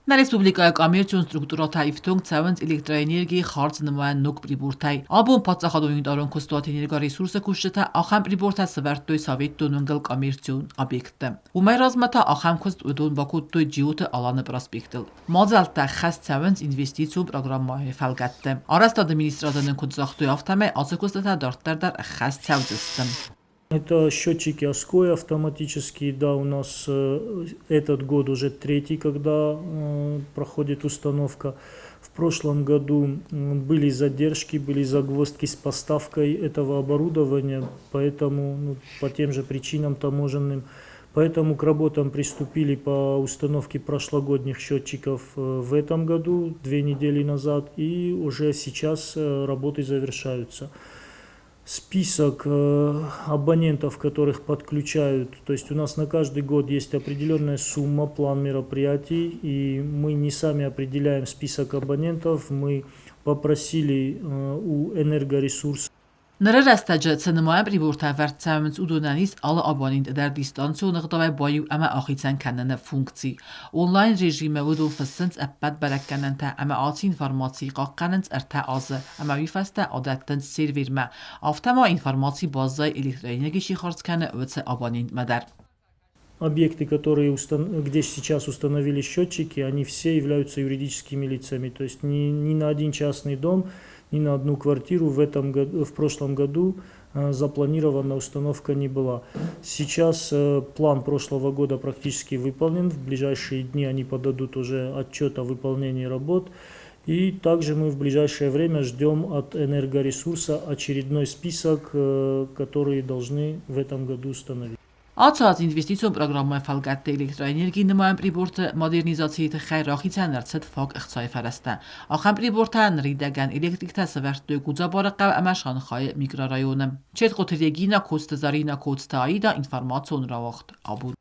Нӕ республикӕйы коммерцион структурӕтӕ ифтонг цӕуынц электроэнергийы хардз нымайӕн ног прибортӕй. Абон паддзахадон унитарон куыстуат Энергоресурсы кусджытӕ ахӕм прибортӕ сӕвӕрдтой Советтон уынгыл коммерцион объектты. Уымӕй размӕ та ахӕм куыст уыдон бакодтой Джиоты Аланы проспектыл. Мадзӕлттӕ хӕст цӕуынц инвестицион программӕйы фӕлгӕтты. Арӕзтады министрады нын куыд загътой, афтӕмӕй ацы куыстытӕ дарддӕр дӕр ӕххӕст цӕудзысты. Это счетчики ОСКОИ автоматические, да, у нас этот год уже третий, когда проходит установка. В прошлом году были задержки, были загвоздки с поставкой этого оборудования, поэтому, ну, по тем же причинам таможенным. Поэтому к работам приступили по установке прошлогодних счетчиков в этом году, 2 недели назад, и уже сейчас работы завершаются. Список абонентов, которых подключают. То есть у нас на каждый год есть определенная сумма, план мероприятий, и мы не сами определяем список абонентов, мы попросили у Энергоресурса Ныры рӕстӕджы цы нымайӕн прибортӕ ӕвӕрд цӕуынц, уыдонӕн ис алы абоненты дӕр дистанцион ӕгъдауӕй баиу ӕмӕ ахицӕн кӕныны функци. Онлайн режимы уыдон фыссынц ӕппӕт бӕрӕггӕнӕнтӕ ӕмӕ ацы информаци хъахъхъӕнынц 3 азы ӕмӕ уый фӕстӕ адӕттынц сервермӕ. Афтӕ ма информаци баззайы, электроэнерги чи хардз кӕны, уыцы абонентмӕ дӕр. Объекты, которые, где сейчас установили счетчики, они все являются юридическими лицами. То есть ни на один частный дом, ни на одну квартиру в, этом году, в прошлом году запланирована установка не была. Сейчас план прошлого года практически выполнен. В ближайшие дни они подадут уже отчет о выполнении работ. И также мы в ближайшее время ждем от Энергоресурса очередной список, который должны в этом году установить. Ацы аз инвестицион программӕйы фӕлгӕтты электроэнергийы нымайӕн приборты модернизацийы тыххӕй рахицӕн ӕрцыд фаг ӕхцайы фӕрӕзтӕ. Ахӕм прибортӕ ныридӕгӕн электриктӕ сӕвӕрдтой Гудзабары хъӕу ӕмӕ Шанхайы микрорайоны. Четкъоты Регина, Коцты Зарина, Коцты Аида, информацион рауагъд «Абон».